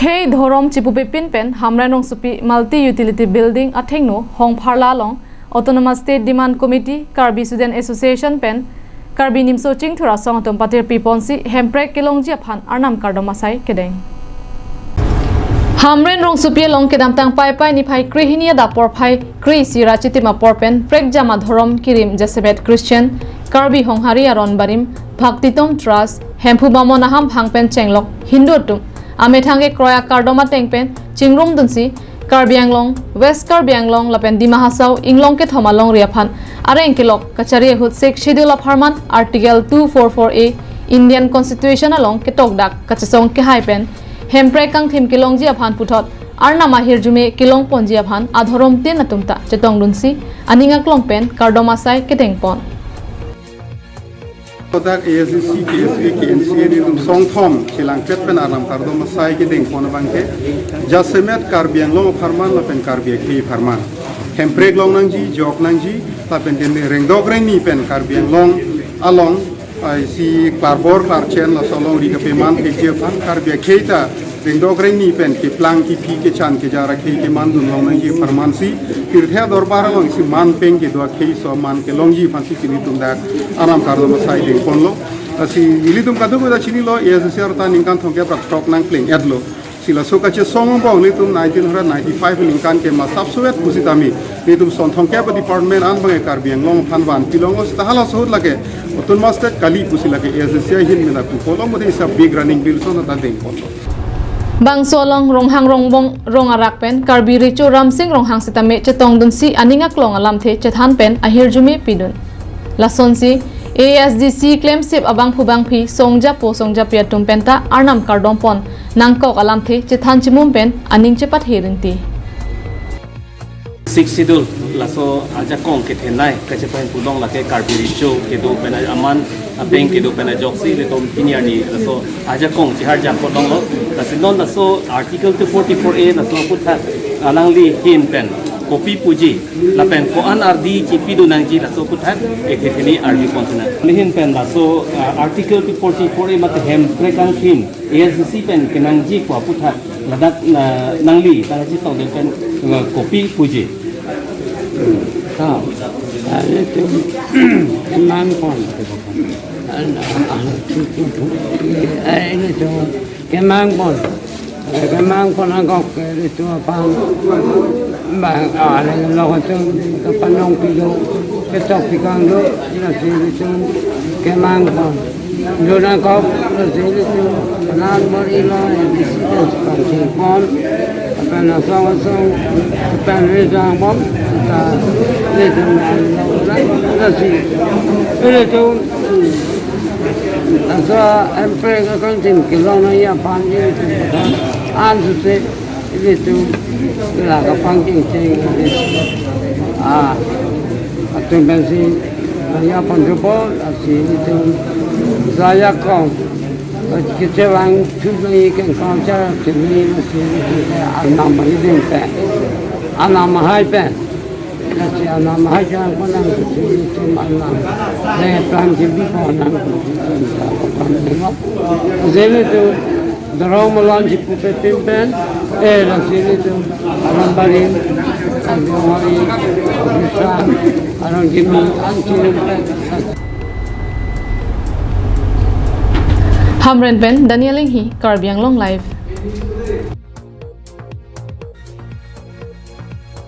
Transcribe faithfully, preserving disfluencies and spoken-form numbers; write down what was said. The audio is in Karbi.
Khei dhorom chipupepin pen Hamren Rongsopi Multi Utility Building athengno Hongpharla along Autonomous State Demand Committee, Karbi Student Association pen Karbi Nimso Chingthur asong atum patirpi ponsi hemprek kelongji aphan arnam kardom asai kedeng. Hamren Rongsopi along kedamtang Paipai niphai krehini adap porphai kre-isi ra chitim apor pen prekjam adhorom kirim jasemet Christian, Karbi Honghari aron barim, Bhaktitom Trust, Hemphu Bamon aham bhang pen chenglok Hindu atum amethang kekroi akardom ateng pen chingrumdunsi Karbi Anglong, West Karbi Anglong lapen Dima Hasao inglong kethom alongri aphan areng kelok kachari ahut Sixth Schedule apharman Article two four four A Indian Constitution along ketokdak kachesong kehai pen hemprek kangthim kelongji aphan puthot arnam ahirjume kelong ponji aphan adhorom tin atum ta chetongdunsi aning aklong pen kardom asai kedeng pon. Kodak A S D C, K S A, K N C A nelitum songthom chelangpet pen arnam kardom asai kedeng pon abangke jasemet Karbi Anglong apharman lapen Karbi akhei apharman hemprek long nangji, jok nangji, lapen kene rengdok rengni pen Karbi Anglong along ai si klarbor klarchen laso alongri kapeman thekji aphan Karbi akhei ta rengdok rengni pen keplang kephi kechan kejar akhei kemandun long nangji apharmansi pirthe adorbar along isi man peng kedo akhei aso man kelongji aphansi nelitum dak arnam kardom asai dengponlo. Lasi nelitum kadokave ta chinilo, A S D C arta ningkan thomkep ra throk nangpleng etlo. Si laso kachesong angbong nelitum nineteen hundred ninety-five ningkan ke masap suet pusitame nelitum son thomkep department an abang Karbi Anglong aphan vanpi longlo, seta halaso ahut lake Autonomous State kali pusi lake A S D C ahin mena pupo lo, mode isa big running bill ason ta dengponlo. Bangso along Ronghang Rongbong rong arak pen Karbi Recho Ramsing Ronghang sitame chetongdunsi aning aklong alamthe chethan pen ahirjume pidun. Lasonsi A S D C klemsip abangphu bangphi songjapo songjapi atum penta arnam kardom pon nangkok alamthe chethan chimum pen aning chepathe rinti. Sixth Schedule laso ajakong kethenei kachepahemphu along lake Karbi Recho kedo pen aman abeng kedo pen ajoksi ilitum pini arni laso ajakong chihar jakot longlo. Lasi non laso Article two forty-four A laso aphuthak alangli ahin pen kopi puji lapen ko-an ardi chipidun nangji laso aphuthak ethe theni ardi pon thena. Ahin pen laso, ah, Article two forty-four A mate hemprek kangthim A S D C pen kenangji ko aphuthak ladak na nangli ta chetongdun pen, eh, kopi puji. Ta, ah, ilitum kemang pon. Ah, ah, ah, ilitum kemang pon. Kemang pon nangkok ke ilitum aphan. Bang, ah, ilitum lokotum kapanong pido, ketok pikang do, lasi ilitum kemang pon. Dona kok, lasi ilitum, panan bor ilo, ilitum kangthim pon, lapen asong asong, lapen rijang bom, ta ilitum, lasi ilitum, laso hemprek kangthim kelong nangji aphan ilitum, ansose, ilitum la kapangcheng cheng, ah, atum pensi nangji aphan thupo, lasi ilitum ajakong kechevang thu nangji kengkong char thini, lasi ilitum arnam hiding pen, arnam hai pen, lasi arnam hai chang pon nang, lasi ilitum arnam le plan kebi pon nang, lasi ilitum dorong malon chipupepin pen, eh, lasi ilitum aron barim, aron hari, bisa, aron kimi, an chini pen. Hamren pen Daniel Enghi, Karbi Anglong Live.